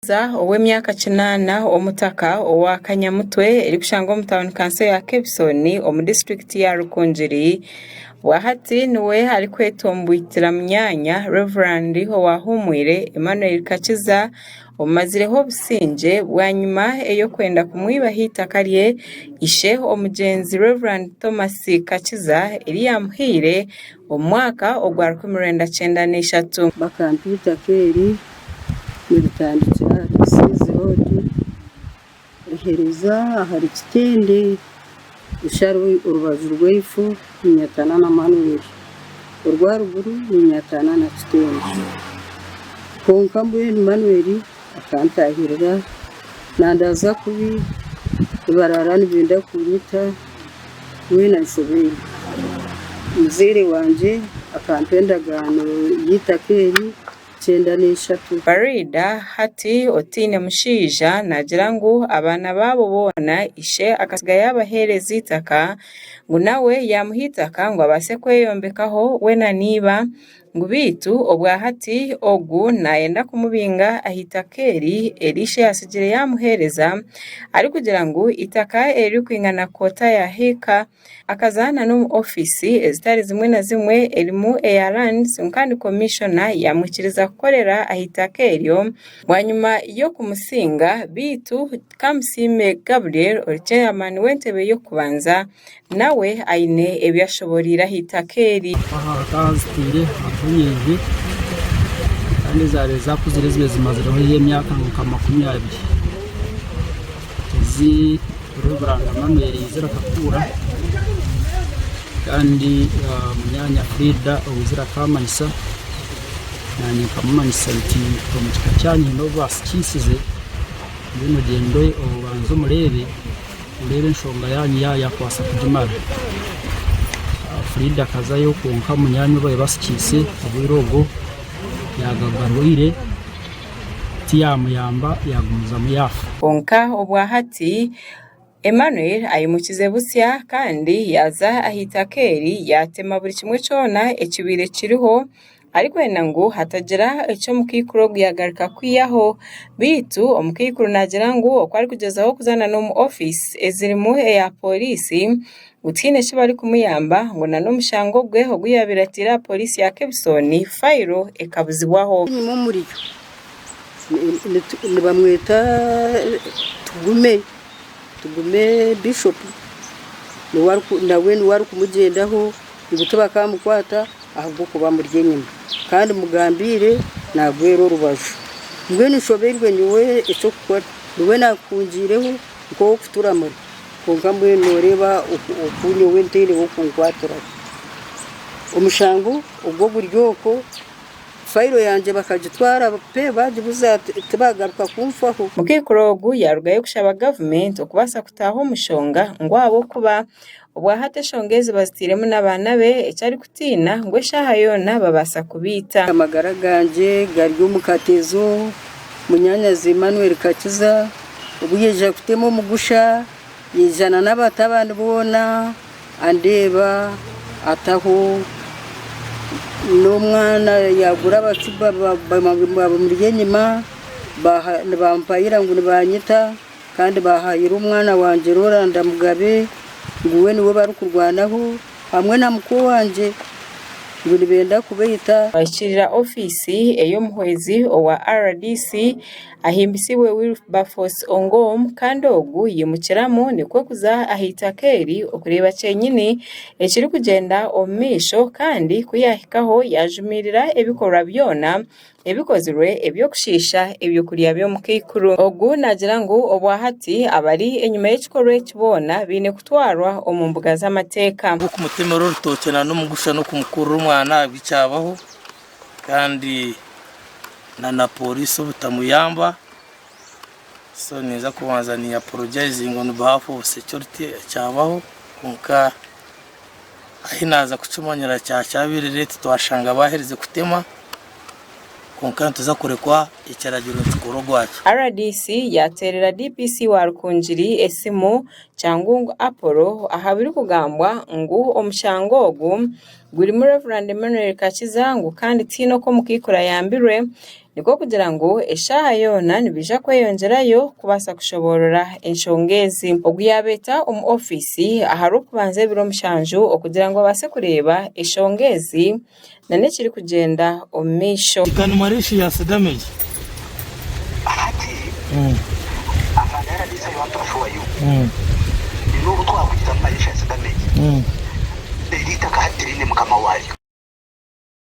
Kakiza ow'emyaka kinaana omutaka owa Kanyamutwe erikushangwa omu tauni kanso ya Kebisoni omu disiturikiti ya Rukungiri bwahati niwe arikwetomboitira munyaanya Rev Owahumwire Emmanuel Kakiza omazireho obusingye bwanyima ey'okwenda kumwibaho eitaka rye ishe omugyenzi Rev Thomas Kakiza eri yaamuhaire omu mwaka ogwa 1993. Bakampa eitaka eri niritandikira ahari Rusizi road rihereza ahari Kitende nshara orubaju rw'eifo ninyatana na Manuel orwa ruguru ninyatana na Kitende kwonka mbwenu Manuel akantahirira nandaaza kubi nibaraara nibenda kunyita mbwenu anshobeirwe. Muzaire wangye akampa endagaano y'eitaka eri. 93. Faridah hati otaine mushaija naagira ngu abaana baabo boona ishe akatsiga yaabaheereza eitaka ngu nawe yaamuha eitaka ngu abaase kweyombekaho we na iba ngu beitu obwa hati ogu naayenda kumubinga aha itaka eri eri ishe yaatsigire yaamuheereza arikugira ngu eitaka eririkwingana koota ya hiika Akazaana n'omu ofiisi ezitari zimwe na zimwe erimu eya Lands kandi Komishona yaamwikiriza kukorera aha itaka eryo bwanyima y'okumusinga beitu Kamusiime Gabriel ori Chairman w'entebe y'okubanza nawe aine ebi ashoboreire aha itaka eri. Aha hakaba hazitiire hariho kandi ezaabaire zaakuzire ezibaire zimazireho haihi emyaka nka 20. Ezi Rev. Emmanuel yaizire akakuura kandi munyaanya Frida owaizire akaamanyisa naanye nkamumanyisa nti omu kika kyanyu haine obu baasikiisize mbwenu ogyende obanze omureebe oreebe enshonga yaanyu yaaba yaakubaasa kugimara. Frida akazayo kwonka munyaanya ou baabaire basikiise obwire obwo yaaba arwaire. Tiyamuyamba yagumizamu yaafa. Kwonka obwa hati Emmanuel aimukize busya kandi yaaza aha itaka eri yaatema buri kimwe kyona ekibaire kiriho arikwenda ngu hatagira eki omukaikuru ogu yaagaruka kwihaho. Beitu omukaikuru naagira ngu oku arikugyezaho kuza n'omu ofiisi ezirimu eya pooriisi ngu tihaine eki barikumuyamba ngu n'omushango gwe ogu yaabaire ataire aha pooriisi ya Kebisoni fayiro ekabuzibwaho. Enyima omuriyo nibamweta Tugume, Tugume Bishop nawe niwe arikumugyendaho ngu tibakamukwata ahabw'okuba amuri enyima kandi mugambiire nagwera orubaju. Mbwenu nshobeirwe nyowe eky'okukora, niwe naakuhungiireho nk'ow'okuturamura. Kwonka mbwenu nooreeba oku nyowe ntaine w'okunkwatiraho. Omushango ogwo guri okwo, fayiro yangye bakagitwara pe baagibuza tibaagaruka kunfaho. Mukaikuru ogu yaarugayo kushaba gavumenti okubaasa kutaaha omu nshonga ngu ahabw'okuba obwahati eshonga ezi bazitairemu n'abaana be eki arikutiina ngu eshaaha yoona babaasa kubaita. Amagara gangye gari omu katezo, munyaanyazi Emmanuel Kakiza. Obu yaija kutema omugusha, yaijana n'abatabani boona, andeeba ataho n'omwana yaagura abacuba bamuri enyima nibampayira ngu nibanyita kandi baahayira omwana wangye Roland Mugabe ngu we niwe barikurwanaho hamwe na muka wangye ngu nibenda kubaita. Bahikiirira ofiisi ey'omuhwezi owa rdc ahimbisibwe Wilberforce Ongom kandi ogu yaimukiramu nikwo kuza aha itaka eri okureeba kyenyini ekirikugyenda omu maisho kandi ku yaahikaho yaajumirira ebikorwa byona ebikozirwe eby'okushiisha eby'okurya by'omukaikuru. Ogu naagira ngu obwahati abari enyima y'ekikorwa eki boona baine kutwarwa omu mbuga z'amateeka. Okumutemera orutookye na n'omugusha n'okumukurura omwana ahabwa ekyabaho kandi na na pooriisi obutamuyamba so ninza kubanza ni apologizinga on behalf of security ekyabaho kwonka ahi naaza kukimanyira kyakyabaire late twashanga baaherize kutema kwonka nituza kurekwa. Ekiragiro nikikora ogwakyo. Rdc yateerera DPC wa Rukungiri esimu Kyangungu Apollo aha birikugambwa ngu omushango ogu gurimu Rev. Emmanuel Kakiza ngu kandi tihaine oku omukaikuru ayambirwe nikwo kugira ngu eshaaha yoona nibaija kweyongyerayo kubaasa kushoboorora enshonga ezi. Ogu yaabeeta omu ofiisi aharw'okubanza ebiro mushanju okugira ngu babaase kureeba eshonga ezi n'ekirikugyenda omu maisho. Can malicious damage. Hati afande RDC I want to assure you n'obu twakugiza malicious damage eri itaka hati tiriine mukama waryo.